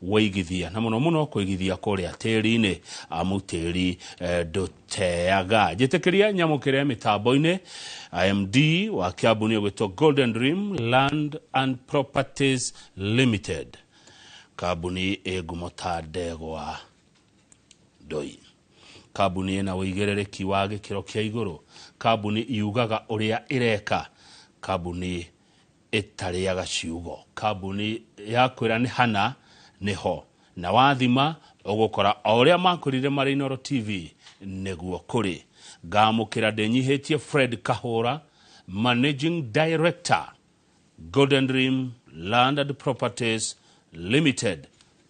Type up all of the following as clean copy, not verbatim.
Waigithia na mũno mũno kũigithia kũrĩa tĩri-inĩ, amu tĩri ndũteaga. Njĩtĩkĩria nyamũkĩre mĩtambo-inĩ IMD wa kambuni ĩgwĩtwo Golden Dream Land and Properties Limited, kambuni ĩ ngumo ta ndegwa ndoi, kambuni ĩna ũigĩrĩrĩki wa gĩkĩro kĩa igũrũ, kambuni yugaga ũrĩa ĩreka, kambuni ĩtarĩaga ciugo, kambuni ya kwĩra nĩ hana nĩho, na wathima ũgũkora o ũrĩa makwĩrire marĩ Inooro TV nĩguo kũrĩ. Ngamũkĩra ndĩnyihĩtie Fred Kahũra, Managing Director, Golden Dream Land and Properties Limited,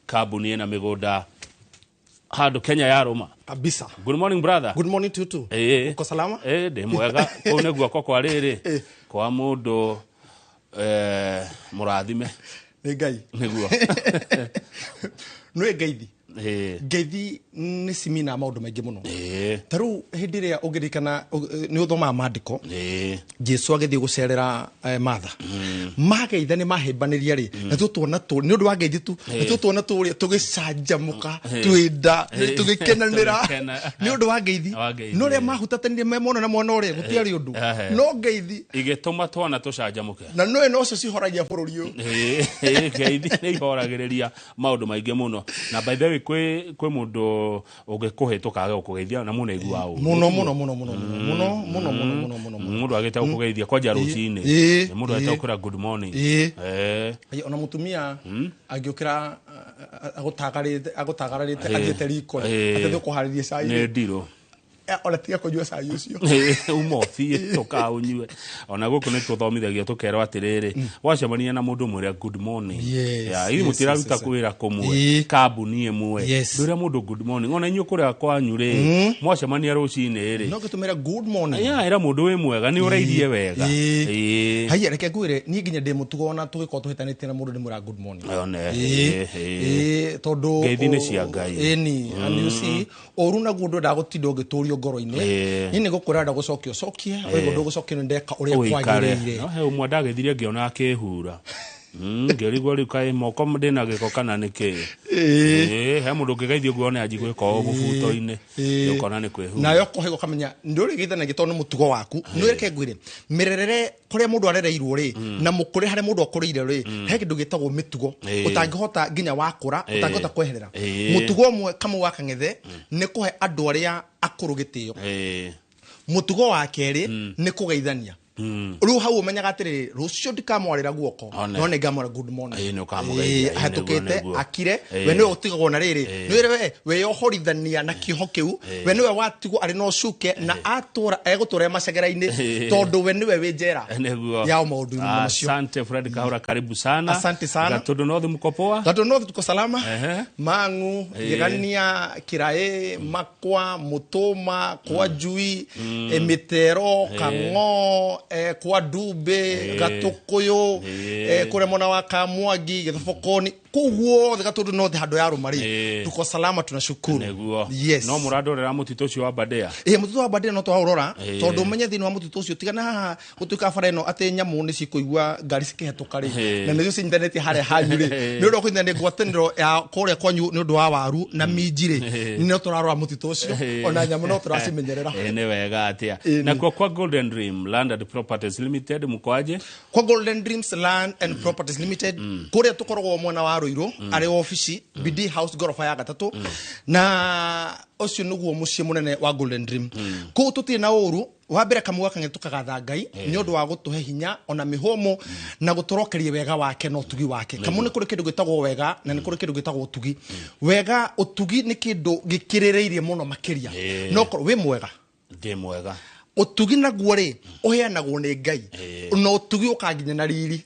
kambuni ĩna mĩgũnda handũ Kenya yarũma. Kabisa. Good morning, brother. Good morning to you too. Ĩĩ. Uko salama? Ĩĩ, ndĩ mwega. Kũu nĩ guoko kwa rĩrĩ kwa mũndũ mũrathime. Nĩ Ngai. Nĩguo. Nĩ ngeithi. Ngeithi nĩ cimina maũndũ maingĩ mũno. Ta rĩu hĩndĩ ĩrĩa ũngĩririkana nĩ ũthomaga maandĩko. Jesu agĩthiĩ gũcerera Martha. Mageitha nĩ mahĩmbanĩria rĩ, na tuo tuona tũ nĩ ũndũ wa ngeithi tu, na tuo tuona tũrĩa tũgĩcanjamũka, twĩnda, tũgĩkenanĩra Tũgĩkena. nĩ ũndũ wa ngeithi. Wa ngeithi. No ũrĩa mahutatanire me mwana na mwana ũrĩa gũtiarĩ ũndũ. No ngeithi Igĩtũma twana tũcanjamũke. Na nĩwe nocio cihoragia bũrũri ũyũ. Ĩĩ, ngeithi nĩ ihoragĩrĩria maũndũ maingĩ mũno. Na by the way, kwĩ mũndũ ũngĩkũhĩtũka age gũkũgeithia na mũno aiguaga ũru. Mũno mũno mũno mũno mũno mũno mũno mũno mũno mũno. Mũndũ agĩte gũkũgeithia kwanja rũcinĩ. Nĩ mũndũ agĩte gũkwĩra good morning. Ai, ona mũtumia angĩũkĩra agũtagararĩte athiĩte riko atĩ kũharĩria cai. Nĩ ndirũ. Ona tiga kũnyua cai ũcio. Uma ũthiĩ tũkaũnyue. Ona gũkũ nĩ tũthomithagio tũkerwo atĩrĩrĩ, wacemania na mũndũ mwĩre good morning. Ya, ithuĩ mũtiraruta wĩra kũmwe, kambuni ĩmwe, ndwĩre mũndũ good morning. Ona inyuĩ kũrĩa kwanyu rĩ, mwacemania rũcinĩ rĩ, no gĩtũmĩra good morning. Ya, ĩra mũndũ wĩ mwega, nĩ ũrairie wega. Haiya, reke ngwĩre, niĩ nginya ndĩ mũtugo ona tũgĩkorwo tũhĩtanĩtie na mũndũ ndĩmwĩra good morning. One, Ĩĩ, tondũ Ngeithi nĩ cia Ngai. Ĩni, and you see, ũru naguo ndwendaga gũtinda ũgĩtũrio ngoro-inĩ. Niĩ nĩ gũkwĩra ndagũcokia ũcokie, ũguo ndũgũcokia nĩ ndeka ũrĩa Ũikare. kwagĩrĩire. No he ũmwe ndagĩthirie ngĩona akĩhura. Ngĩrigwo rĩu kaĩ moko ndĩna gĩko kana nĩ kĩ. Ĩĩ, he mũndũ ũngĩgeithio ũguo one anji gwĩka ũũ mũbuto-inĩ, ũkona nĩ kwĩhura. Nayo kũhĩga ũkamenya ndũrĩgeithanagia tondũ nĩ mũtugo waku. Nĩ reke ngwĩre, mĩrerere kũrĩa mũndũ arereirwo rĩ, na mũkũrĩre harĩa mũndũ akũrĩire rĩ, he kĩndũ gĩtagwo mĩtugo ũtangĩhota nginya wakũra ũtangĩhota kweherera. Mũtugo ũmwe Kamau wa Kang'ethe nĩ kũhe andũ arĩa akũrũ gĩtĩo. Mũtugo wa kerĩ nĩ kũgeithania. Rĩu hau ũmenyaga atĩrĩrĩ, rũciũ ndikamwarĩra guoko, One. no nĩ ngamwĩra good morning. Ĩĩ, nĩ ũkamũgeithia. Ĩĩ, Ĩĩ, ahetũkĩte nĩguo, nĩguo. akire. We nĩwe ũtigagwo na rĩrĩ, nĩwĩre we weyohorithania na kĩoho kĩu, we nĩwe watigwo arĩ na ũcuke na atũra egũtũra e macegera-inĩ tondũ we nĩwe wĩ njera Nĩguo. ya maũndũ-inĩ macio. Asante Fred Kahura, karibu sana. Asante sana. Gatundu North mko poa? Gatundu North tuko salama. Mang'u, Gĩgania, Kĩraĩ, Makwa, Mũtũma, kwa Njui, Mĩtero, Kang'o, kwa Ndumbe, Gatũkũyũ, kũrĩa mwena wa Kamwangi, Gĩthobokoni, kũu guothe Gatundu North handũ ya rũma rĩ, tuko salama, tunashukuru. Nĩguo. Yes. No mũrandorera mũtitũ ũcio wa Aberdare. Ĩ, mũtitũ wa Aberdare no twaũrora, tondũ ũmenye thĩinĩ wa mũtitũ ũcio tigana haha gũtuĩka bara ĩno atĩ nyamũ nĩ cikũigua ngari cikĩhetũka rĩ, na nĩcio cinyitanĩtie harĩa hanyu rĩ, nĩ ũndũ wa kũnyitania ngwatanĩro ya kũrĩa kwanyu nĩ ũndũ wa waru na minji rĩ, no tũrarora mũtitũ ũcio, ona nyamũ no tũracimenyerera. Ĩĩ, nĩ wega atĩa. Ĩĩ, Nakuo kwa Golden Dream Land and Properties Limited mko aje? Kwa Golden Dreams Land and Properties Limited kũrĩa tũkoragwo mwena wa Ruiru, arĩ obici BD House ngoroba ya gatatũ, na ũcio nĩguo mũciĩ mũnene wa Golden Dream. Kũu tũtirĩ na ũru. Wa mbere, Kamau wa Kang'ethe, tũkagatha Ngai nĩ ũndũ wa gũtũhe hinya ona mĩhũmũ na gũtũrokeria wega wake na ũtugi wake. Kamau, nĩ kũrĩ kĩndũ gĩtagwo wega na nĩ kũrĩ kĩndũ gĩtagwo ũtugi. Wega, ũtugi nĩ kĩndũ gĩkĩrĩrĩirie mũno makĩria. No korwo wĩ mwega. Ndĩ mwega. Ũtugi naguo rĩ, ũheanagwo nĩ Ngai, na ũtugi ũkaga nginya na riri.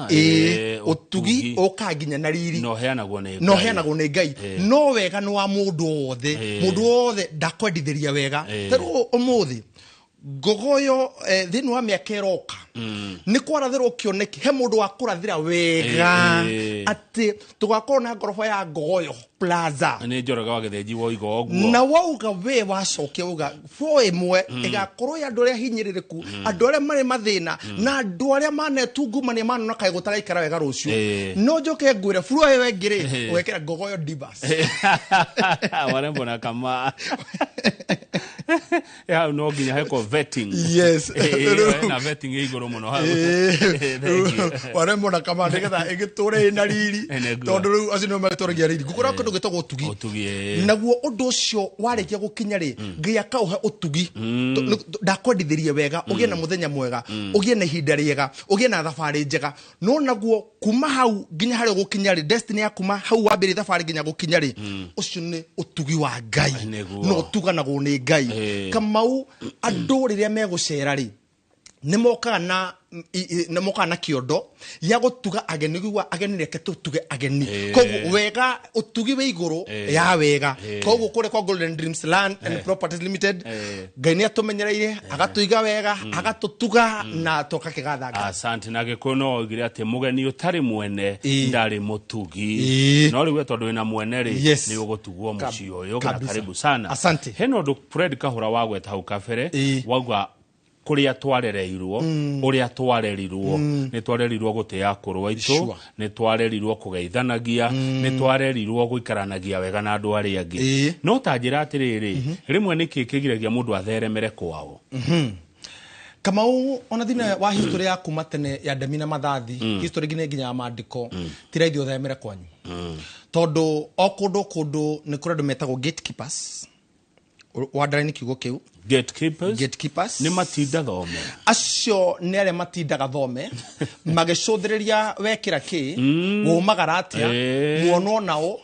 Ĩĩ, Ũtugi ũkaga nginya na riri. Na ũheanagwo nĩ Na Ngai. ũheanagwo nĩ Ngai. No wega nĩ wa mũndũ wothe. Mũndũ wothe ndakwendithĩria wega. Ta rĩu ũmũthĩ Ngogoyo thĩinĩ wa mĩaka ĩroka nĩ kwarathĩrwo kĩoneki he mũndũ wa kũrathĩra wega atĩ tũgakorwo na ngoroba ya Ngogoyo Plaza. Nĩ Njoroge wa Gĩthĩnji woiga ũguo. Na wauga we wacokia uga floor ĩmwe ĩgakorwo ya andũ arĩa hinyĩrĩrĩku, andũ arĩa marĩ mathĩna, na andũ arĩa manetungumania manona kaĩ gũtagaikara wega rũciũ. No njoke ngwĩre floor ĩyo ĩngĩ rĩ, ũgekĩra Ngogoyo Divas. Warembo na kama hau no nginya hekwo vetting. Yes. Na vetting ĩ igũrũ mũno hau. Thank you. Warembo na kama nĩgetha ĩgĩtũre ĩna riri. Nĩguo. Tondũ rĩu acio nĩo magĩtũragia riri. Ngũkũra kĩndũ gĩtagwo ũtugi. Ũtugi, ĩĩ. Naguo ũndũ ũcio warĩkia gũkinya rĩ, Ngai akaũhe ũtugi. Ndakwendithĩrie wega, ũgĩe na mũthenya mwega, ũgĩe na ihinda rĩega, ũgĩe na thabarĩ njega. No naguo kuma hau nginya harĩa ũgũkinya rĩ, destiny ya kuma hau wambĩrĩria thabarĩ nginya gũkinya rĩ, ũcio nĩ ũtugi wa Ngai. Nĩguo. No ũtuganagwo nĩ Ngai. Kamau, andũ rĩrĩa megũcera rĩ, nĩ mokaga na nĩ mokaga na kĩondo ya gũtuga ageni, ũguo ageni reke tũtuge ageni. Koguo wega ũtugi wĩ igũrũ ya wega. Koguo kũrĩa kwa Golden Dreams Land and Properties Limited, Ngai nĩ atũmenyereire, agatũiga wega, agatũtuga na tũgakĩgatha Ngai. Asante. Na Gĩkũyũ no oigire atĩ mũgeni ũtarĩ mwene ndarĩ mũtugi. No rĩu we tondũ wĩna mwene rĩ, nĩ ũgũtugwo mũciĩ ũyũ na karibu sana. Asante. Hena ũndũ Fred Kahũra wagweta hau kabere, wauga kũrĩa twarereirwo, ũrĩa twarerirwo, nĩ twarerirwo gũtĩa akũrũ aitũ, nĩ twarerirwo kũgeithanagia, nĩ twarerirwo gũikaranagia wega na andũ arĩa angĩ. No ta njĩra atĩrĩrĩ, rĩmwe nĩkĩ kĩgiragia mũndũ atheremere kwao? Kamau, ona thĩinĩ wa history ya kuma tene ya ndemi na mathathi, history nginya nginya ya maandĩko, ti raithi ũtheremere kwanyu, tondũ o kũndũ kũndũ nĩ kũrĩ andũ metagwo gatekeepers. Wandaraini kiugo kĩu. Gatekeepers. Gatekeepers. Nĩ matinda thome. Acio nĩ arĩa matindaga thome magĩcũthĩrĩria wekĩra kĩ, wũmagara atĩa, muonwo nao,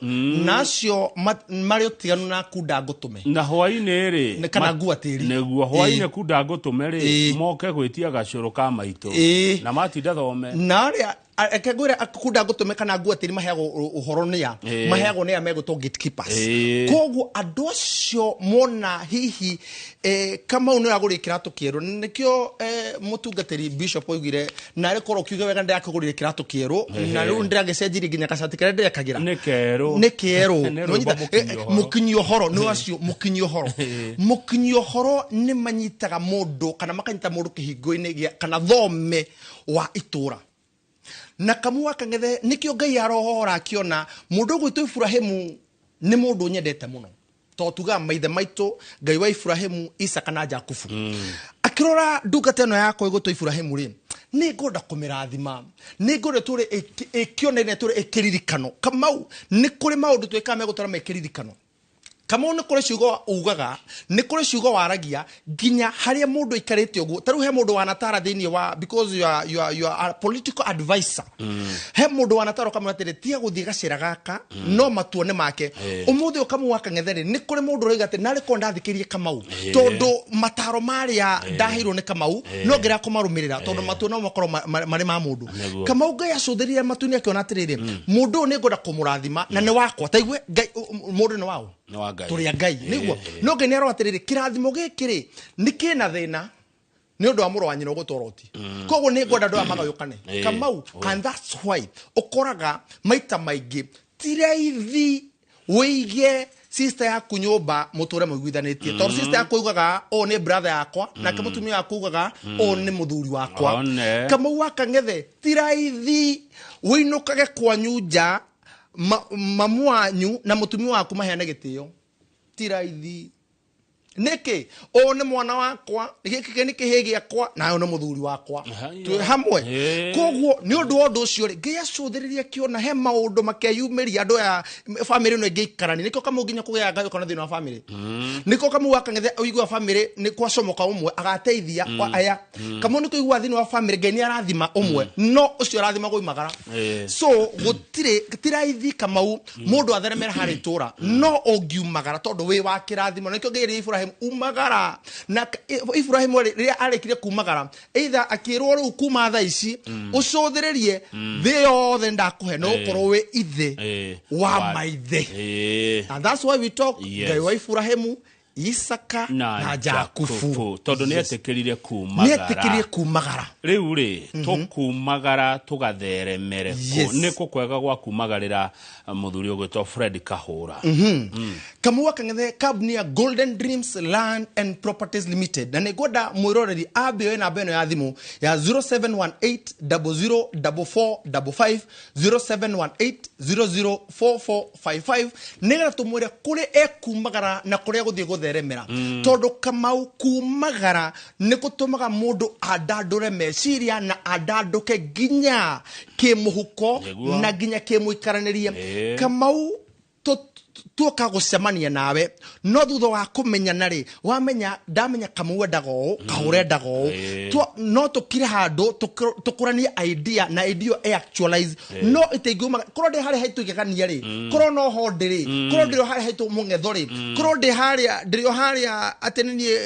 na acio marĩ ũtiganu na kunda ngũtũme. Na hwainĩ rĩ, Nĩ kana ngua tĩri. Nĩguo hwainĩ kunda ngũtũme rĩ, moke gwĩtia gacũrũ ka maitũ. Na matinda thome. Na arĩa reke ngwĩre, kunda ngũtũme kana ngua tĩri maheagwo ũhoro nĩa, maheagwo nĩ aya megũtwo gatekeepers. Koguo andũ acio mona hihi Kamau nĩ agũrire kĩratũ kĩerũ, nĩkĩo mũtungatĩri bishop oigire narĩ korwo ũkiuga wega ndĩrakĩgũrire kĩratũ kĩerũ, na rĩu ndĩragĩcenjirie nginya gacati karĩa ndĩrekagĩra Nĩ kerũ. Nĩ kĩerũ. Nĩ rwĩmbo. Nĩwanyita? Mũkinyi ũhoro. Mũkinyi ũhoro nĩ acio. Mũkinyi ũhoro, mũkinyi ũhoro nĩ manyitaga mũndũ kana makanyita mũndũ kĩhingo-inĩ gĩa kana thome wa itũra na kamu wa Kang'ethe. Nĩkĩo Ngai arohora akĩona mũndũ ũgwĩtwo Iburahĩmu nĩ mũndũ nyendete mũno, tondũ tugaga maithe maitũ Ngai wa Iburahĩmu, Isaka na Jakubu. Akĩrora ndungata ĩno yakwa ĩgwĩtwo Iburahĩmu rĩ, nĩ ngwenda kũmĩrathima, nĩ ngwenda tũrĩ ĩkĩonania, tũrĩ ĩkĩririkano. Kamau, nĩ kũrĩ maũndũ twĩkaga megũtũra mekĩririkano. Kamau, nĩ kũrĩ ciugo ugaga, nĩ kũrĩ ciugo waragia nginya harĩa mũndũ aikarĩte ũguo. Ta rĩu he mũndũ wanatara thĩinĩ wa, because you are a political advisor, he mũndũ wanatara ũkamwĩra atĩrĩ, tiga gũthiĩ gacĩra gaka, no matua nĩ make. Ũmũthĩ ũyũ Kamau wa Kang'ethe rĩ, nĩ kũrĩ mũndũ ũroiga atĩ narĩ korwo ndathikĩrĩrie Kamau, tondũ mataro marĩa ndaheirwo nĩ Kamau no ngĩrega kũmarũmĩrĩra, tondũ matua no makorwo marĩ ma mũndũ. Kamau, Ngai acũthĩrĩria matu-inĩ akĩona atĩrĩrĩ, mũndũ ũyũ nĩ ngwenda kũmũrathima na nĩ wakwa. Ta igue Ngai, mũndũ nĩ waũ? Nĩ wa Ngai. Tũrĩ a Ngai nĩguo. No Ngai nĩ arora atĩrĩrĩ, kĩrathimo gĩkĩ rĩ, nĩ kĩna thĩna nĩ ũndũ wa mũrũ wa nyina ũgũtwo Loti, koguo nĩ ngwenda andũ aya magayũkane. Kamau, and that's why ũkoraga maita maingĩ ti raithi wĩige sister yaku nyũmba mũtũre mũiguithanĩtie, tondũ sister yaku augaga ũũ nĩ brother yakwa, nake mũtumia waku augaga ũũ nĩ mũthuri wakwa. One. Kamau wa Kang'ethe, ti raithi wĩinũkage kwanyu nja mamu wanyu na mũtumia waku maheane gĩtĩo, ti raithi. Nĩkĩ? Ũũ nĩ mwana wakwa, gĩkĩ nĩ kĩhĩ gĩakwa, na ũyũ nĩ mũthuri wakwa. Twĩ hamwe? Koguo nĩ ũndũ wa ũndũ ũcio rĩ, Ngai acũthĩrĩria akĩona he maũndũ makeyumĩria andũ aya bamĩrĩ ĩno ĩngĩikarania. Nĩkĩo Kamau nginya kũgĩa ngayũkano thĩinĩ wa bamĩrĩ. Nĩkĩo Kamau wa Kang'ethe ũiguaga bamĩrĩ nĩ kwacomoka ũmwe agateithia aya. Kamau, nĩ kũigua thĩinĩ wa bamĩrĩ Ngai nĩ arathima ũmwe, no ũcio arathima gũimagara. So gũtirĩ, ti raithi Kamau mũndũ atheremere harĩ itũra, no ũngiumagara tondũ wĩ wa kĩrathimo. Nĩkĩo Ngai erire Ibrahim umagara, na Ibrahim rĩrĩa arĩkire kumagara, either akĩrwo rĩu kuma thaa ici ũcũthĩrĩrie thĩ yothe ndakũhe, no ũkorwo wĩ ithe wa maithe. And that's why we talk Ngai wa Ibrahimu, Isaka na na Jakubu. Jakubu tondũ nĩ etĩkĩrire Nĩ kumagara. etĩkĩrire kumagara. Rĩu rĩ, tũkumagara tũgatheremere kũ? Yes. Nĩ kũ kwega gwa kumagarĩra mũthuri ũgwĩtwo Fred Kahũra? Kamau wa Kang'ethe, kambuni ya Golden Dreams Land and Properties Limited, na nĩ ngwenda mwĩroreri ambe oe namba ĩno ya thimũ ya 0718004455, 0718004455, nĩgetha tũmwĩre kũrĩa ekumagara na kũrĩa gũthiĩ gũtheremera, tondũ Kamau, kumagara nĩ gũtũmaga mũndũ andandũre meciria na andandũke nginya kĩmũhuko Nĩguo. na nginya kĩmũikaranĩrie. Kamau, tuoka gũcemania nawe, no thutha wa kũmenyana rĩ, wamenya ndamenya Kamau endaga ũũ, Kahũra endaga ũũ. No tũkire handũ tũkũranie idea na idea ĩyo ĩ-actualize, no ĩtingĩuma korwo ndĩ harĩa haitũ igegania rĩ, korwo no ho ndĩrĩ, korwo ndĩrĩ o harĩa haitũ mũng'etho rĩ, korwo ndĩ harĩa ndĩrĩ o harĩa atĩ nĩ niĩ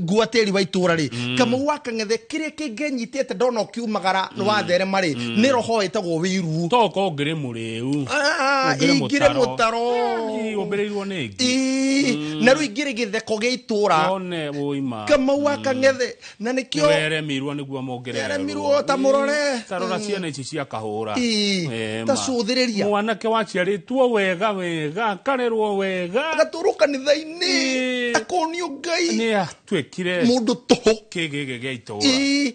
ngua tĩri wa itũra rĩ. Kamau wa Kang'ethe, kĩrĩa kĩngĩnyitĩte ndona ũkiumagara nĩ watherema rĩ, nĩ roho wĩtagwo wĩiru. Toko ũngĩrĩ mũrĩu. Ah, Ũngĩrĩ ingĩrĩ mũtaro. Mũtaro. Ũmbĩrĩirwo nĩ ngi. Ĩĩ, na rĩu ingĩrĩ gĩtheko gĩa itũra. One ũima. Kamau wa Kang'ethe, na nĩkĩo weremirwo nĩguo mongererwo. Weremirwo, ta mũrore. Tarora ciana ici cia Kahũra. Ĩĩ, ta ma. cũthĩrĩria. Mwanake waciarĩtwo wega wega, akarerwo wega, agatũrwo kanitha-inĩ, akonio Ngai, nĩ atuĩkire mũndũ tũhũ. Kĩgĩgĩ gĩa itũra. Ĩĩ,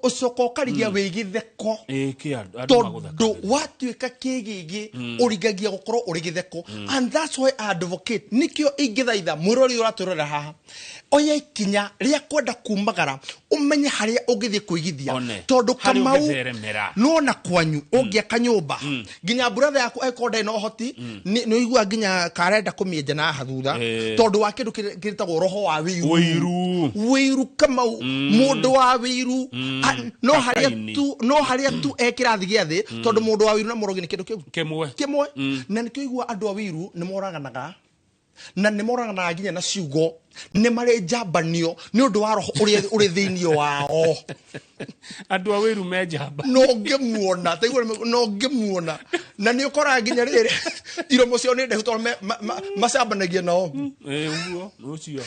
ũcoka ũkarigia wĩ gĩtheko. Ĩĩ, kĩ andũ Tondũ magũthekagĩrĩra. watuĩka kĩgĩgĩ, ũringagia gũkorwo ũrĩ gĩtheko, and that's why I advocate. Nĩkĩo ingĩthaitha mwĩrori ũratwĩrorera haha, oya ikinya rĩa kwenda kumagara, ũmenye harĩa ũngĩthiĩ kũigithia. One, Tondũ harĩa Kamau, ũngĩtheremera. nona kwanyu ũngĩaka nyũmba, nginya buratha yaku angĩkorwo ndarĩ na ũhoti, nĩ ũiguaga nginya karenda kũmĩenja na haha thutha, tondũ wa kĩndũ kĩtagwo roho wa wĩiru. Wĩiru. Wĩiru, Kamau, mũndũ wa wĩiru no harĩa Kakaini. tu, no harĩa tu e kĩrathi gĩa thĩ, tondũ mũndũ wa wĩiru na mũrogi nĩ kĩndũ kĩu kĩmwe. Kĩmwe. Na nĩkĩo igua andũ a wĩiru nĩ moraganaga, na nĩ moraganaga nginya na ciugo, nĩ marĩ njambanio nĩ ũndũ wa roho ũrĩa ũrĩ thĩinĩ wao. Andũ a wĩiru me njamba. No ngĩmuona taigua, no ngĩmuona, na nĩ ũkoraga nginya rĩrĩ iromo ciao nĩ ndaihu, tondũ macambanagia nao. Ĩĩ, ũguo ũcio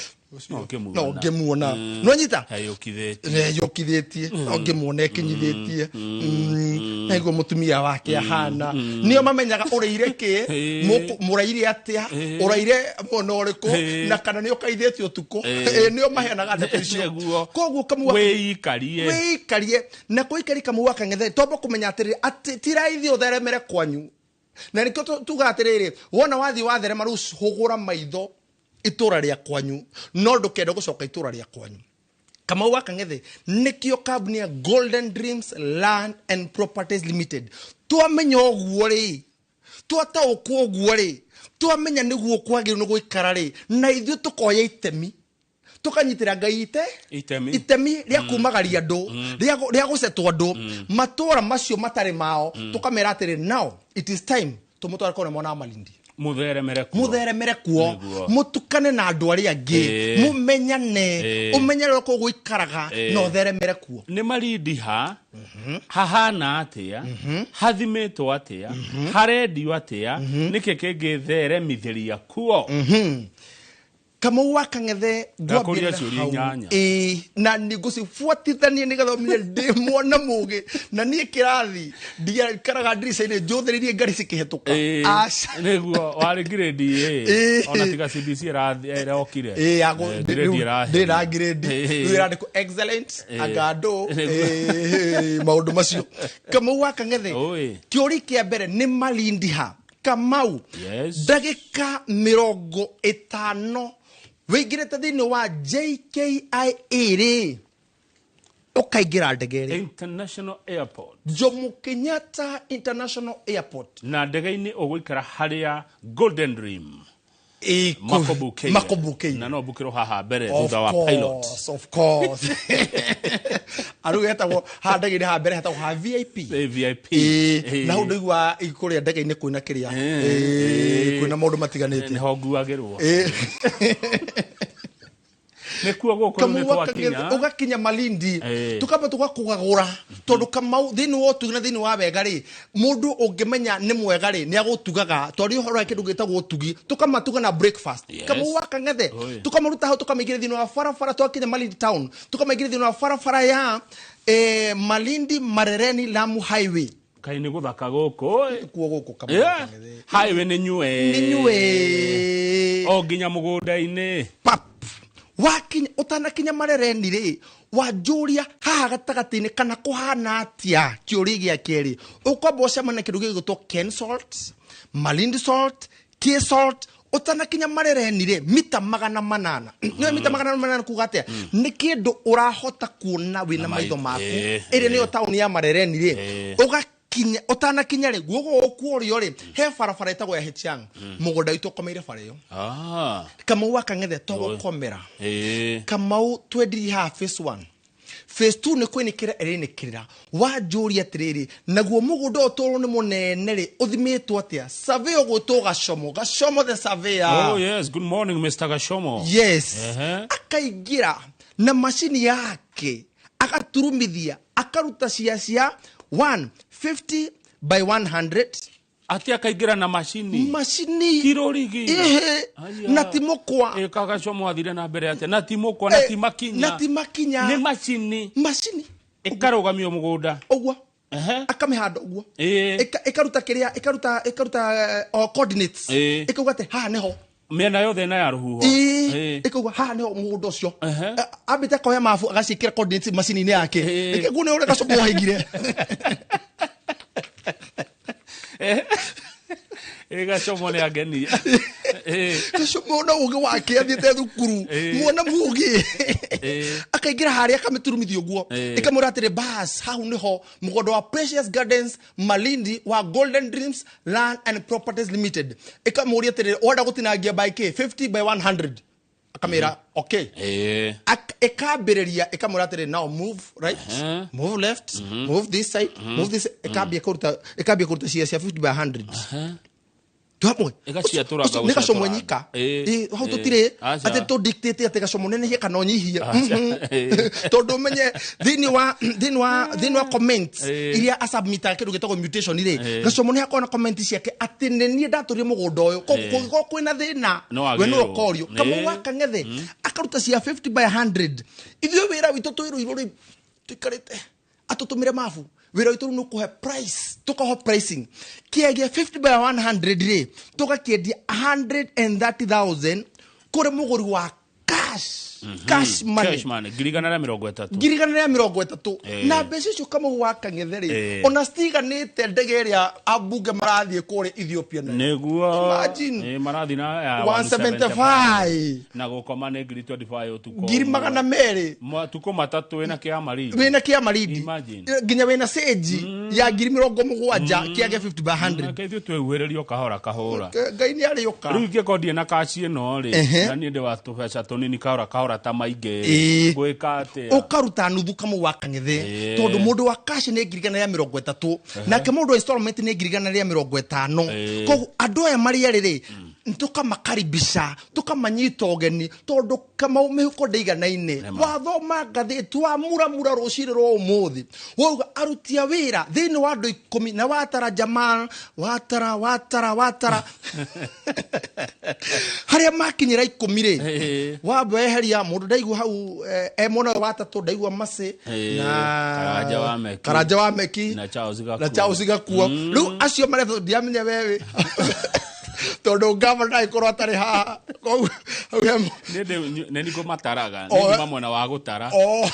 no ngĩmuona. No ngĩmuona, nonyita. Eyũkithĩtie. Neyũkithĩtie, no ngĩmuona ĩkinyithĩtie naiguo mũtumia wake ahana, nĩo mamenyaga ũrĩire kĩ, mũraire atĩa, ũraire mwena ũrĩkũ, na kana nĩ ũkaithĩtie ũtukũ. Nĩo maheanaga ndeto icio. Nĩguo. Koguo Kamau wa Wĩikarie. Wĩikarie na kwĩikaria, Kamau wa Kang'ethe, twamba kũmenya atĩrĩrĩ, atĩ ti raithi ũtheremere kwanyu, na nĩkĩo tugaga atĩrĩrĩ, wona wathiĩ watherema, rĩu hũgũra maitho itũra rĩa kwanyu, no ndũkende gũcoka itũra rĩa kwanyu. Kamau wa Kang'ethe, nĩkĩo kambuni ya Golden Dreams Land and Properties Limited, twamenya ũguo rĩ, twataũkwo ũguo rĩ, twamenya nĩguo kwagĩrĩirwo nĩ gũikara rĩ, na ithuĩ tũkoya itemi, tũkanyitĩra Ngai ite Itemi. Itemi rĩa kumagaria andũ, rĩa gũcetwo andũ matũra macio matarĩ mao, tũkamera atĩrĩ, now it is time tũmũtware kũrĩa mwena wa Malindi. Mũtheremere kuo. Mũtheremere kuo. Nĩguo. Mũtukane na andũ arĩa angĩ, mũmenyane, ũmenye ũrĩa kũu gũikaraga, na ũtheremere kuo. Nĩ Malindi ha hahana atĩa, hathimĩtwo atĩa, harendio atĩa, nĩkĩ kĩngĩtheremithĩria kuo? Kamau wa Kang'ethe, Ndakũria ngwambĩrĩra ciũria hau. inyanya. Ĩĩ, na nĩ ngũcibuatithania nĩgetha ũmenye ndĩ mwana mũgĩ, na niĩ kĩrathi ndiaikaraga ndirica-inĩ njũthĩrĩirie ngari cikĩhetũka. Aca. Nĩguo warĩ grade A. Ona tiga CBC ĩrokire. Ĩĩ, Grade rĩu ĩraherio. ndĩ na grade. Rĩu ĩrandĩkwo excellent angando. Ĩĩ, maũndũ macio, Kamau wa Kang'ethe. Ũĩ. Kĩũri kĩa mbere nĩ Malindi ha, Kamau? Yes. Ndagĩka 50 wĩingĩrĩte thĩinĩ wa JKIA rĩ, ũkaingĩra ndege rĩ. International Airport. Jomo Kenyatta International Airport. Na ndege-inĩ ũgũikara harĩa Golden Dream makũbukĩire. Makũbukĩire. Na no mbukĩrwo haha mbere Of thutha wa pilot. course, of course. Arũ hetagwo haha ndege-inĩ haha mbere hetagwo ha VIP. VIP. Ĩĩ, na hau ndũigua kũrĩa ndege-inĩ kwĩna kĩrĩa. Ĩĩ, kwĩna maũndũ matiganĩte. Nĩho nguagĩrwo. Ĩĩ. Nĩkuo gũkũ rĩu nĩ Kamau wa Kang'ethe twakinya. Ũgakinya Malindi, Eh. tukamba tũgakũgagũra, tondũ Kamau thĩinĩ wa ũtugi na thĩinĩ wa wega rĩ, mũndũ ũngĩmenya nĩ mwega rĩ, nĩ agũtugaga twarĩ ũhoro wa kĩndũ gĩtagwo ũtugi, tũkamatuga na breakfast. Yes. Kamau wa Kang'ethe, Oi. tũkamaruta hau, tũkamaingĩria thĩinĩ wa barabara. Twakinya Malindi town, tũkamaingĩria thĩinĩ wa barabara ya Malindi Marereni Lamu Highway. Kaĩ nĩ gũthaka gũkũ ĩ. Kuo gũkũ, Kamau wa Kang'ethe. Highway nĩ nyue. Nĩ nyue. O nginya mũgũnda-inĩ. Pap, wakinya, ũtanakinya Marereni rĩ, wanjũria haha gatagatĩ-inĩ kana kũhana atĩa. Kĩũria gĩa kerĩ, ũkwamba ũcemania na kĩndũ gĩgwĩtwo Ken Salt, Malindi Salt, K Salt. Ũtanakinya Marereni rĩ, mita 800. Nĩwe mita 800 kuga atĩa? Nĩ kĩndũ ũrahota kuona wĩna maitho maku. Ĩrĩa nĩyo taũni ya Marereni rĩ, ũgakinya, ũtanakinya rĩ, guoko gũkuorio rĩ, he barabara ĩtagwo ya Hechiang. Mũgũnda witũ ũkomeire bara ĩyo. Kamau wa Kang'ethe, to gũkomera. Kamau, twendirie haha phase 1, phase 2 nĩ kwĩnĩkĩra ĩrĩnĩkĩrĩra. Wanjũria atĩrĩrĩ, naguo mũgũnda ũyũ tũrũ nĩ mũnene rĩ, ũthimĩtwo atĩa? Survey ũgwĩtwo Gacomo, Gacomo the surveyor. Oh yes, good morning, Mr. Gashomo. Yes. Akaingĩra na macini yake, agaturumithia, akaruta cia 150 by 100. Atĩ akaingĩra na macini? Macini. Kirorigi. Ĩhĩ. Aya. Na ti mũkwa. Ĩ, Kagashomo athire na mbere atĩa na ti mũkwa na ti makinya? Na ti makinya. Nĩ macini. Macini. Ĩkarũgamio mũgũnda. Ũguo. Akamĩhanda ũguo. Ĩkaruta kĩrĩa ĩkaruta o coordinates. Ĩkauga atĩ haha nĩho. Mĩena yothe ĩna ya rũhuho. Ĩĩ, ĩkauga haha nĩho mũgũnda ũcio. Ambĩte akoya mabu, agaciĩkĩra coordinates macini-inĩ yake. Ĩkĩguo nĩ ũrĩa Gacomo waigire. Ĩ, Gacomo nĩ angenia. Gacomo na ũgĩ wake athiĩte thukuru, mwana mũgĩ, akaingĩra harĩa, akamĩturumithia ũguo, ĩkamwĩra atĩrĩ, bas, hau nĩho mũgũnda wa Precious Gardens Malindi wa Golden Dreams Land and Properties Limited. Ĩkamũria atĩrĩ, wenda gũtinangia by k 50 by 100? Akamĩra okay. Ĩkambĩrĩria, ĩkamwĩra atĩrĩ, now move right, move left, move this side, move this. Ĩkambia kũruta cia 50 by 100 twamwe. Ĩgaciatũranga. Nĩ Gacomo Gũciatũranga. nyika. Ĩ, hau tũtirĩ Aca. atĩ tũ dictate atĩ Gacomo nenehie kana ũnyihie. Aca. Tondũ ũmenye thĩinĩ wa comments iria asubmitaga kĩndũ gĩtagwo mutation rĩ, Gacomo nĩ hakoragwo na comment ciake atĩ nĩ niĩ ndatũrire mũgũnda ũyũ. Koguo kũngĩkorwo kwĩna thĩna, No we nĩwe agĩrwo. ũkorio. Kamau wa Kang'ethe akaruta cia 50 by 100. Ithuĩ wĩra witũ twĩrũirwo rĩ, tũikarĩte atũtũmĩre mabu, wĩra witũ rĩu nĩ kũhe price, tũkaho pricing kĩagia 50 by 100 rĩ, tũgakĩendia 130,000 kũrĩ mũgũri wa cash, cash money. Cash money 130,000. 130,000. Na mbeca icio, Kamau wa Kang'ethe rĩ, ona citiganĩte ndege ĩrĩa ambunge marathiĩ kũrĩa Ethiopia nayo. Nĩguo. Imagine. Ĩ, marathiĩ na ya 175. Na gũkoma nĩ ngiri 25 ũtukũ. 200,000. Matukũ 3 wĩna kĩa Malindi. Wĩna kĩa Malindi. Imagine. Nginya wĩna sĩnji ya 70,000 kĩage 50 by 100. Nake ithuĩ twĩhuhĩrĩrio kahora kahora. Ngai nĩ arĩũka. Rĩu ingĩkorwo ndirĩ na kaci ĩno rĩ, na niĩ ndĩ wa tũbeca tũnini, kahora kahora ta maingĩ, ngwĩka atĩa? Ũkaruta nuthu, Kamau wa Kang'ethe, tondũ mũndũ wa cash nĩ 130,000, nake mũndũ wa installment nĩ 150,000. Koguo andũ aya marĩ erĩ rĩ, tũkamakaribisha, tũkamanyita ũgeni, tondũ Kamau mĩhuko ndĩiganaine. Nĩma. Wathoma ngathĩti wa muramura rũcinĩ rwa ũmũthĩ, wauga aruti a wĩra thĩinĩ wa andũ 10, na watara Jamal, watara watara watara harĩa makinyĩra 10 rĩ, wamba weheria mũndũ ndaigua hau, e mwena ũyũ wa tatũ ndaigua macĩ na Karanja wa Meki. Karanja wa Meki. Na Charles Gakuo. Na Charles Gakuo. Rĩu acio maretwo ndiamenya wewe, tondũ ngavana ndagĩkorwo atarĩ haha. Koguo hau he Nĩ nĩ nĩ ngũmataraga. O- Nĩ nyuma mwena wa gũtara. O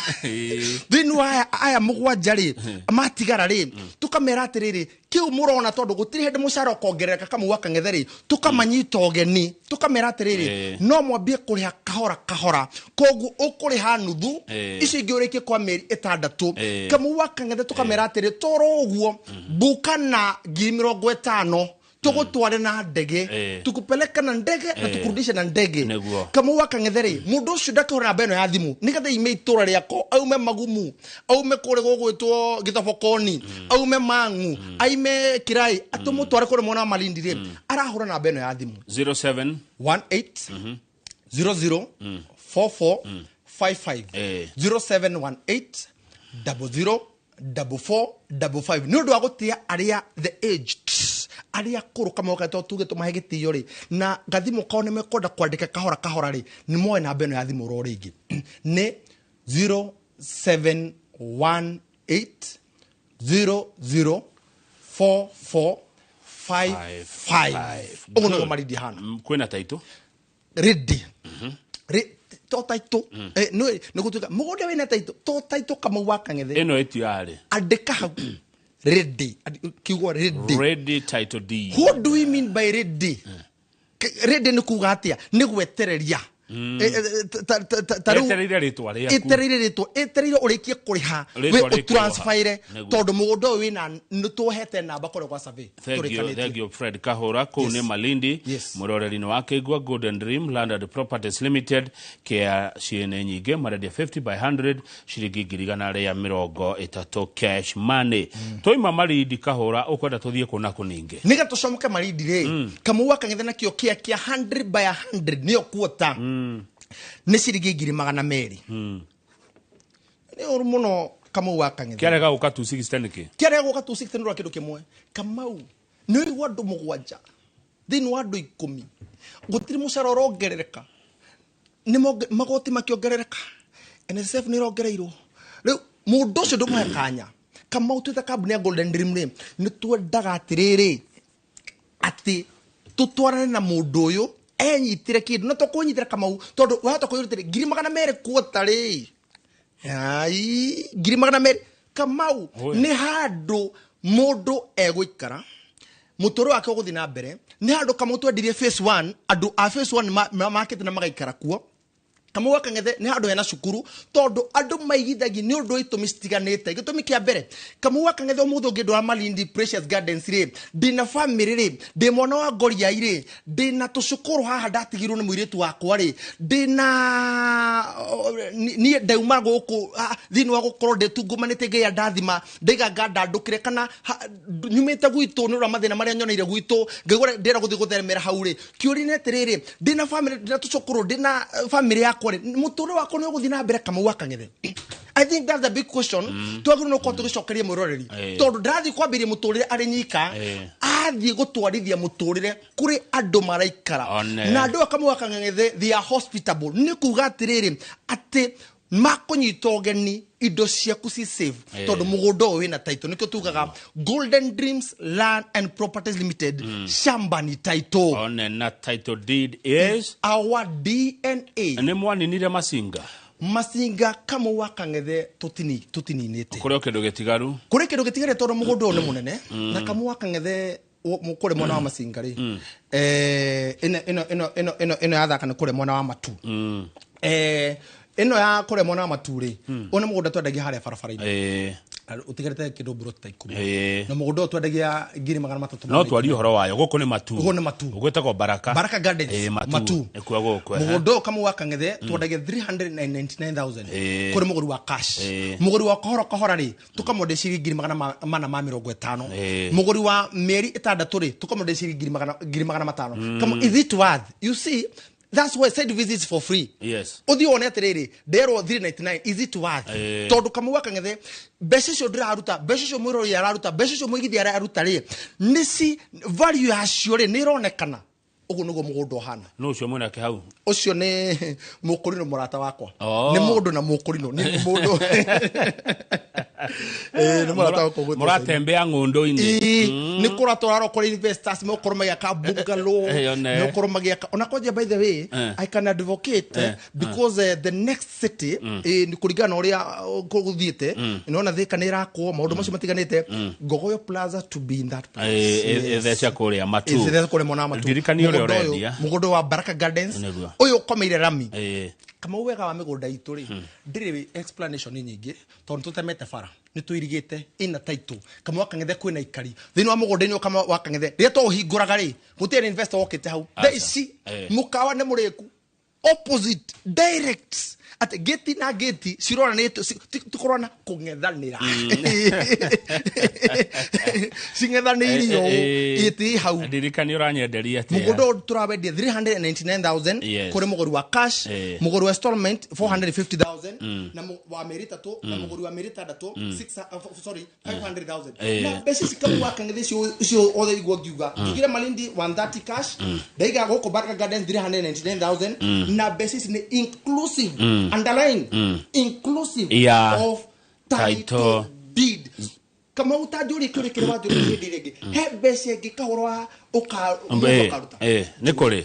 thĩinĩ wa aya mũgwanja rĩ, matigara rĩ, tũkamera atĩrĩrĩ, kĩu mũrona, tondũ gũtirĩ hĩndĩ mũcara ũkongerereka, Kamau wa Kang'ethe rĩ, tũkamanyita ũgeni, tũkamera atĩrĩrĩ, no mwambie kũrĩha kahora kahora. Koguo ũkũrĩha nuthu, icio ingĩ ũrĩkie kwa mĩeri 6. Kamau wa Kang'ethe, tũkamera atĩrĩ, toro ũguo mbuka na 50,000, tũgũtware na ndege, tukupeleka na ndege na tukurudishe na ndege. Nĩguo. Kamau wa Kang'ethe rĩ, mũndũ ũcio ndakĩhũra namba ĩno ya thimũ nĩgetha ime itũra rĩako, aume Magumu, aume kũrĩa gũgwĩtwo Gĩtobokoni, aume Mang'u, aime Kirai, atũmũtware kũrĩa mwena wa Malindi rĩ, arahũra namba ĩno ya thimũ: 07 18 00 44 55. 0718 00 44 55. Nĩ ũndũ wa gũtĩa arĩa the aged, arĩa akũrũ, kamwe to tuge tũmahe gĩtĩo rĩ, na gathimũ kao nĩ mekwenda kwandĩka kahora kahora rĩ, nĩ moe namba ĩno ya thimũ ro rĩngĩ, nĩ 0718 00 44 55. Ũguo nĩguo Marindi hana. Kwĩna taitũ. Ready. To taitũ, nĩ gũtuĩka mũgũnda wĩna taitũ, to taitũ, Kamau wa Kang'ethe. Ĩno ĩtiarĩ. Andĩka hau ready. Kiugo ready. Ready title deed. What do we mean by ready? Ready nĩ kuga atĩa? Nĩ gwetereria. Ta rĩu Etereire rĩtwa rĩaku. Ĩtereire rĩtwa, ĩtereire ũrĩkie kũrĩha. Rĩtwa we rĩkĩrwo ũtransferire. Nĩguo. Tondũ mũgũnda ũyũ wĩna nĩ tũhete namba kũrĩa gwa survey. Thank you, Tũrĩkanĩtie. thank you, Fred Kahora kũu nĩ Malindi. Mũroreri-inĩ wa Kĩigua, Golden Dream Land and Properties Limited, kĩa ciene nyingĩ, marendia 50 by 100 ciringi 130,000 cash money. Twaima Malindi, Kahora, ũkwenda tũthiĩ kũ na kũ ningĩ? Nĩgetha tũcomoke Marindi rĩ, Kamau wa Kang'ethe, nakĩo kĩa kĩa 100 by 100 nĩyo kuota nĩ ciringi 200,000. Nĩ ũru mũno, Kamau wa Kang'ethe. Kĩarega gũka 260 nĩkĩ? Kĩarega gũka 260 nĩ ũndũ wa kĩndũ kĩmwe, Kamau. Nĩ ũigua andũ 7 thĩinĩ wa andũ 10, gũtirĩ mũcara ũrongerereka, nĩ magoti makĩongerereka, NSSF nĩ ĩrongereirwo. Rĩu mũndũ ũcio ndũmũhe kanya. Kamau, twĩta kambuni ya Golden Dream rĩ, nĩ twendaga atĩrĩrĩ, atĩ tũtwarane na mũndũ ũyũ enyitĩre kĩndũ, na tũkũnyitĩra, Kamau, tondũ wahota kũiyũra atĩrĩ 200,000 kuota rĩ, ai, 200,000, Kamau. Oe. Nĩ handũ mũndũ egũikara, mũtũrĩ wake ũgũthiĩ na mbere. Nĩ handũ, Kamau, twendirie phase 1, andũ a phase 1 makĩte na magaikara kuo. Kamau wa Kang'ethe, nĩ handũ hena cukuru, tondũ andũ maigithagia nĩ ũndũ wa itũmi citiganĩte. Gĩtũmi kĩa mbere, Kamau wa Kang'ethe, ũmũthĩ ũngĩndwara Malindi Precious Gardens rĩ, ndĩna family rĩ, ndĩ mwana wa ngoriai rĩ, ndĩna tũcukuru haha ndatigirwo nĩ mũirĩtu wakwa rĩ, ndĩna niĩ ndauma gũkũ, thĩinĩ wa gũkorwo ndĩtungumanĩte, Ngai ndathima, ndaiga ngandandũkĩre kana nyumĩte gwitũ nĩ ũndũ wa mathĩna marĩa nyoneire gwitũ, ngaigua ndĩrenda gũthiĩ gũtheremera hau rĩ. Kĩũria nĩ atĩrĩrĩ, ndĩna family, ndĩna tũcũkũrũ, ndĩna family yakwa rĩ, mũtũrĩre wakwa nĩ ũgũthiĩ na mbere, Kamau wa Kang'ethe? I think that's the big question twagĩrĩirwo nĩ gũkorwo tũgĩcokeria mwĩroreri, tondũ ndarathiĩ kwambĩrĩria mũtũrĩre arĩ nyika, athiĩ gũtwarithia mũtũrĩre kũrĩ andũ maraikara. One. Na andũ aya, Kamau wa Kang'ethe, they are hospitable. Nĩ kuga atĩrĩrĩ, atĩ makũnyita ũgeni, indo ciaku ci safe, tondũ mũgũnda ũyũ wĩna title. Nĩkĩo tugaga Golden Dreams Land and Properties Limited, shamba ni title. One, na title deed is our DNA. Nĩ mwaninire Macinga? Macinga, Kamau wa Kang'ethe, tũtininĩte. Kũrĩ o kĩndũ gĩtigaru? Kũrĩ kĩndũ gĩtigare, tondũ mũgũnda ũyũ nĩ mũnene. Na Kamau wa Kang'ethe, kũrĩ mwena wa Macinga rĩ, ĩno ĩno ĩno ĩno ĩno ĩno yathaka nĩ kũrĩ mwena wa Matu. Ĩno ya kũrĩa mwena wa Matu rĩ, ũyũ nĩ mũgũnda twendagia harĩa barabara-inĩ, ũtigarĩte kĩndũ mburoti ta 10. Na mũgũnda ũyũ twendagia 300,000. No twarie ũhoro wayo, gũkũ nĩ Matu. Gũkũ nĩ Matu. Gwĩtagwo Baraka. Baraka Gardens. Matu. Matu. Nĩkuo gũkũ, ehe. Mũgũnda ũyũ, Kamau wa Kang'ethe, twendagia 399,000 kũrĩ mũgũri wa cash. Mũgũri wa kahora kahora rĩ, tũkamwenderia ciringi 450,000. Mũgũri wa mĩeri 6 rĩ, tũkamwenderia ciringi 500,000. Kamau, is it worth? You see, that's why site visits for free. Ũthiĩ wone atĩrĩrĩ, nderwo 399, is it worth? Tondũ Kamau wa Kang'ethe, mbeca icio ndĩraruta, mbeca icio mwĩrori araruta, mbeca icio mũigithia araruta rĩ, nĩci value yacio rĩ nĩ ĩronekana. Ũguo nĩguo mũgũnda ũhana. Nũ ũcio mwĩnake hau? Ũcio nĩ mũkũrinũ, mũrata wakwa. Oh. Nĩ mũndũ na mũkũrinũ nĩ mũndũ. Nĩ mũrata wakwa ũgwĩtwo. Mũratembea ng'ũndũ-inĩ. Ĩĩ, nĩ kũra tũrarora kũrĩ investors megũkorwo magĩaka bungalow. Ĩyo ne. Megũkorwo magĩaka ona kwanja. By the way, I can advocate, because the next city, nĩ kũringana na ũrĩa gũthiĩte, nĩwona Thika nĩ ĩrakwo, maũndũ macio matiganĩte, Ngogoyo Plaza to be in that place. Ĩtheca kũrĩa Matu. Ĩtheca kũrĩa mwena wa Matu. Ndirikania ũrĩa Mũgũnda ũyũ- ũrendia. Mũgũnda wa Baraka Gardens. Nĩguo. Ũyũ ũkomeire rami. Kamau, wega wa mĩgũnda itũ rĩ, ndĩrĩ explanation nyingĩ, tondũ tũtemete bara, nĩ tũirigĩte, ĩna title. Kamau wa Kang'ethe, kwĩna ikari thĩinĩ wa mũgũnda-inĩ ũyũ. Kamau wa Kang'ethe, rĩrĩa twaũhingũraga rĩ, gũtirĩ investor wokĩte hau. Thaa ici mũkawa nĩ mũrĩku, opposite direct. Atĩ gĩti na gĩti ciroranĩtio, tũkorwo kũng'ethanĩra, cing'ethanĩirio ĩtĩ hau. Ndirikani ũranyenderia atĩa? Mũgũnda ũyũ tũrawendia 399,000 kũrĩ mũgũri wa cash, mũgũri wa installment 450,000 na wa mĩeri 3, na mũgũri wa mĩeri 6 sorry, 500,000. Na mbeca ici, Kamau wa Kang'ethe, icio othe igua ngiuga ngigire Malindi 130 cash, ndaiga gũkũ Baraka Gardens 399,000, na mbeca ici nĩ inclusive, underline, inclusive of title title deed. Kamau, ta njũrie kĩũria kĩrĩa wanjũria hĩndĩ ĩrĩa ĩngĩ, he mbeca ĩngĩ kahũra wa mũndũ akaruta? Nĩ kũrĩ.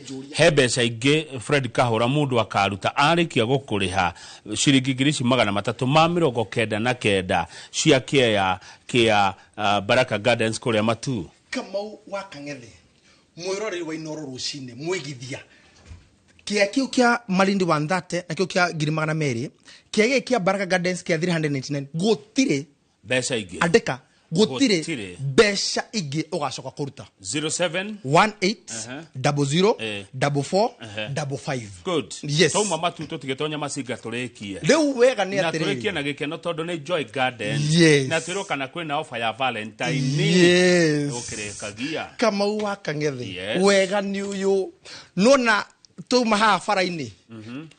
Njũria. He mbeca ingĩ, Fred Kahũra, mũndũ akaruta arĩkia gũkũrĩha ciringi 399,000 cia kĩea kĩa Baraka Gardens kũrĩa Matu? Kamau wa Kang'ethe, mwĩroreri wa Inoro Rũcinĩ, mwĩgithia kĩa kĩu kĩa Malindi 130 na kĩu kĩa 200,000, kĩa gĩkĩ kĩa Baraka Gardens kĩa 399, gũtirĩ mbeca ingĩ. Andĩka, gũtirĩ Gũtirĩ. mbeca ingĩ ũgacoka kũruta. 07 18 00 44 55. Good. Yes. Tauma Matu, tũtigĩtonya Macinga, tũrĩkie. Rĩu wega nĩ Na tũrĩkie atĩrĩrĩ na gĩkeno tondũ nĩ Joy Gardens. Na twĩrwo kana kwĩna ofa ya Valentine. Ũkĩrĩkagia. Kamau wa Kang'ethe, wega nĩ ũyũ, nona tuma haha bara-inĩ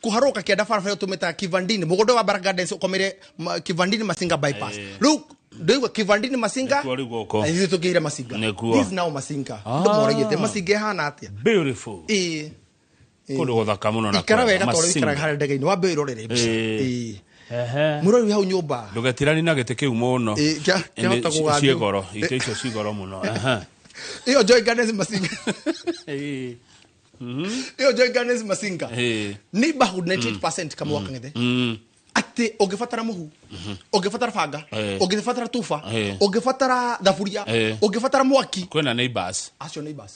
kũharũka kĩanda, barabara ĩyo tũmĩtaga Kivandini, mũgũnda wa Baraka Gardens ũkomere Kivandini Masinga bypass. Rĩu ndĩigua Kivandini Masinga. Nĩkuo rĩu gũkũ. Ithuĩ tũngĩire Masinga. Nĩkuo. This now Masinga ndũmoragĩte Masinga ĩhana atĩa? Beautiful. Ĩĩ. Kũndũ gũthaka mũno na Ikara kwega. wega tondũ Masinga. ikaraga harĩa ndege-inĩ, wambe wĩrorere mbica. Ĩĩ. Mũrori hau nyũmba. Ndũgetirani na gĩtĩ kĩu mũno. Kĩahota gũgathiĩ. Ciĩ goro itĩ icio, ci goro mũno. Ĩyo Joy Gardens Masinga. Ĩyo Joy Gardens Masinga, neighborhood 98%, Kamau wa Kang'ethe, atĩ ũngĩbatara mũhu, ũngĩbatara banga, ũngĩbatara tuba, ũngĩbatara thaburia, ũngĩbatara mwaki, Kwĩna neighbors. Acio neighbors.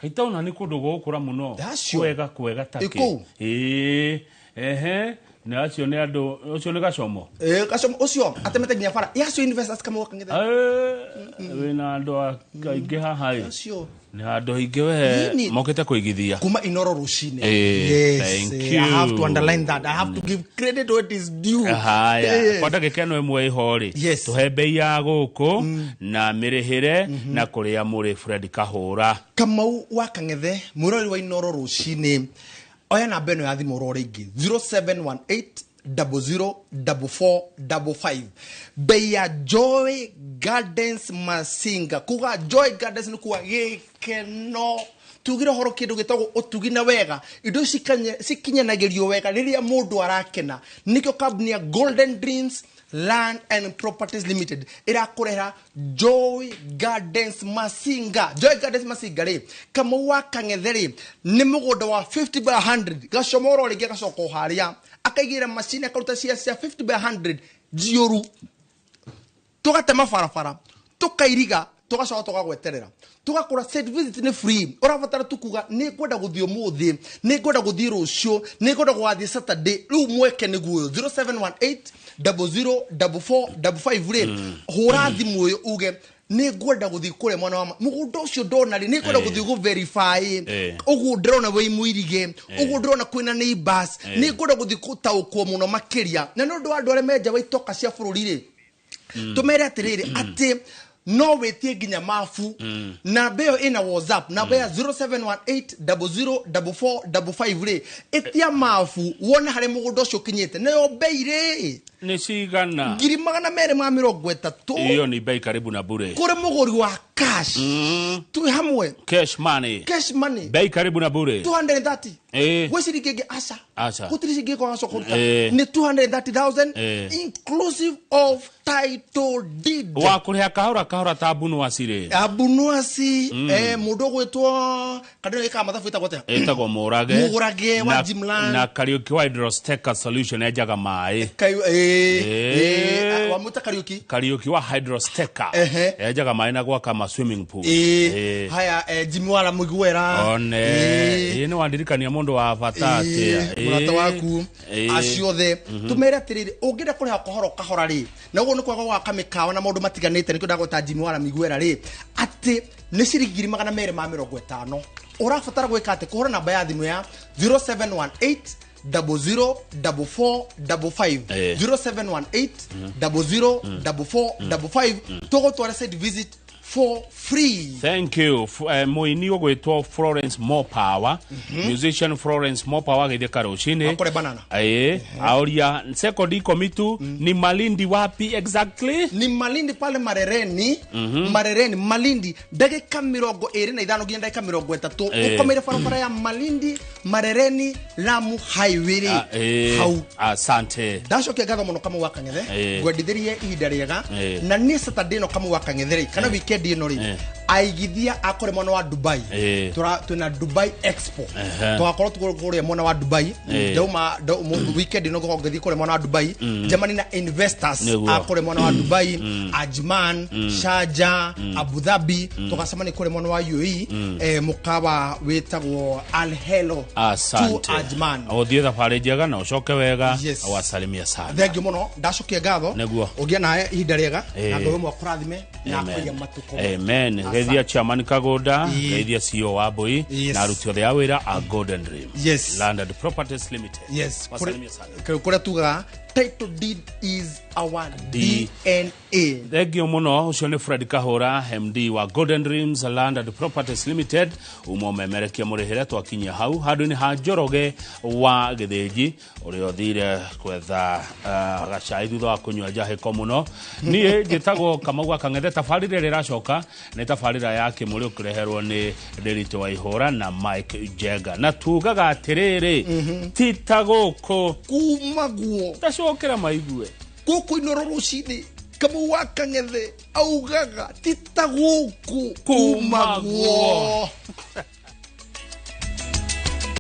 Kaitaona nĩ kũndũ gũgũkũra mũno. Acio. Kwega kwega takĩ. Ĩ kũu. Ĩĩ, ehe, na acio nĩ andũ, ũcio nĩ gacomo. Gacomo ũcio atemete nginya bara ya acio investors, Kamau wa Kang'ethe. Wĩna andũ aingĩ haha ĩ. Acio. Nĩ handũ aingĩ we Nini. mokĩte kũigithia. Kuma Inoro Rũcinĩ. Eh, thank I have to you. underline that. I have to give credit where it is due. Haya, kwa ndagĩka ĩno ĩmwe ĩho rĩ, tũhe mbei ya gũkũ na mĩrĩhĩre na kũrĩa mũrĩ, Fred Kahũra. Kamau wa Kang'ethe, mwĩrori wa Inoro Rũcinĩ, oya namba ĩno ya thimũ oro rĩngĩ, 0718 00 4455. Bei ya Joy Gardens Masinga, kuga Joy Gardens nĩ kuga gĩkeno, tugire ũhoro kĩndũ gĩtagwo ũtugi na wega, indo ici cikinyanagĩrio wega rĩrĩa mũndũ arakena. Nĩkĩo kambuni ya Golden Dreams Land and Properties Limited ĩrakũrehera Joy Gardens Masinga. Joy Gardens Masinga rĩ, Kamau wa Kang'ethe rĩ, nĩ mũgũnda wa 50 by 100. Gacomoro rĩngĩ agacoka o harĩa akaigĩrĩra macini, akaruta cia 50 by 100 njiũru, tũgatema barabara, tũkairiga, tũgacoka tũgagweterera, tũgakũra. Site visit nĩ free. Ũrabatara tu kuga nĩ ngwenda gũthiĩ ũmũthĩ, nĩ ngwenda gũthiĩ rũciũ, nĩ ngwenda gũgathiĩ Saturday. Rĩu mweke nĩguo ũyũ, 0718 00 4455 rĩ, hũra thimũ ũyũ uge nĩ ngwenda gũthiĩ kũrĩa mwana wa mũgũnda ũcio ndona rĩ, nĩ ngwenda gũthiĩ gũ verify ũguo ndĩrona wĩ mũirige, ũguo ndĩrona kwĩna neighbors, nĩ ngwenda gũthiĩ gũtaũkwo mũno makĩria. Na nĩ ũndũ wa andũ arĩa menja wa itoka cia bũrũri rĩ, tũmere atĩrĩrĩ atĩ no wĩtie nginya mabu. Namba ĩyo ĩna WhatsApp, namba ya 0718004455 rĩ, ĩtia mabu wone harĩa mũgũnda ũcio ũkinyĩte. Nayo mbei rĩ, Nĩ cigana? 230,000. Hiyo ni bei karibu na bure. Kũrĩ mũgũri wa cash, twĩ hamwe. Cash money. Cash money. Bei karibu na bure. 230. Gwĩ ciringi ĩngĩ? Aca. Aca. Gũtirĩ ciringi ĩngĩ ũgacoka kũruta. Nĩ 230,000 inclusive of title deed. Wa kũrĩha kahora kahora ta Abunuwasi rĩ? Abunuasi, mũndũ ũgwĩtwo kandĩno ĩkaga mathabu ĩtagwo atĩa? Ĩtagwo Mũrage. Mũrage wa Jimland. Na Kariũki wa Hydrosteka Solution enjaga maĩ. Wamwĩta Kariũki? Kariũki wa Hydrosteka enjaga maĩ na gwaka ma swimming pool. Haya, Jimmy wala Mũiguera. One. Ĩ, nĩ wandirikania mũndũ wa bata atĩa. Mũrata waku. Acio othe tũmere atĩrĩrĩ, ũngĩenda kũrĩha kahoro kahora rĩ, na ũguo nĩ kwaga gwaka mĩkawa na maũndũ matiganĩte, nĩkĩo ndagweta Jimmy wala Miguera rĩ, atĩ nĩ ciringi 250,000. Ũrabatara gwĩka atĩ kũhũra namba ya thimũ ya 0718 00 44 55. 0718 00 44 55. Tũgũtwara site visit for free. Thank you. Mũini ũgwĩtwo Florence Mopower, musician Florence Mopower, agĩthiĩ karũcinĩ. Akore banana. Ĩĩ, aoria sekondi 10 tu, ni Malindi wapi exactly? Ni Malindi pale Marereni. Marereni Malindi, ndagĩka 25 nginya ndagĩka 30. Ũkomeire barabara ya Malindi Marereni Lamu highway rĩ. Ah, Hau. Asante. Ndacokia ngatho mũno Kamau wa Kang'ethe. Ngwendithĩrie ihinda rĩega. Na niĩ Saturday ĩno, Kamau wa Kang'ethe rĩ, kana weekend ĩno rĩ, aigithia akore mwena wa Dubai. Twĩna Dubai Expo. Tũgakorwo kũrĩa mwena wa Dubai. Ndauma weekend ĩno ngũkorwo ngĩthiĩ kũrĩa mwena wa Dubai, njemani na investors akũrĩa mwena wa Dubai, Ajman, Sharjah, Abu Dhabi. Tũgacemania kũrĩa mwena wa UAE, mũkawa wĩtagwo Al Helo Asante. to Ajman. Ũthiĩ thabarĩ njega na ũcoke wega. Yes. Wasalimia sana. Thengiũ mũno, ndacokia ngatho. Ũgĩe nawe ihinda rĩega na Ngai ũmwe akũrathime na Amen. akũiga matukũ. Amen. Geithia chairman Kagoda, geithia CEO wa Mbui na aruti othe a wĩra a Golden Dream Land and Properties Limited. Wasalimia sana. Kũrĩa tugaga title deed is our D. DNA. Thengio muno. Ũcio nĩ Fred Kahũra, MD wa Golden Dreams Land and Properties Limited, uma ũmemerekia mũrĩhĩre. Twakinyia hau handũ-inĩ ha Njoroge wa Gĩthĩnji ũrĩa ũthire gwetha gacai thutha wa kũnyua njahĩko mũno. Niĩ njĩtagwo Kamau wa Kang'ethe. Tabarĩra ĩrĩa ĩracoka nĩ tabarĩra ya Kĩmũrĩ, ũkĩreherwo nĩ Ndĩritũ wa Ihũra na Mike Njenga, na tugaga atĩrĩrĩ, ti ta gũkũ Kuma guo. Tacokera maigue. Gũkũ Inoro rũcinĩ, Kamau wa Kang'ethe augaga ti ta gũkũ Kuma kuma guo. guo.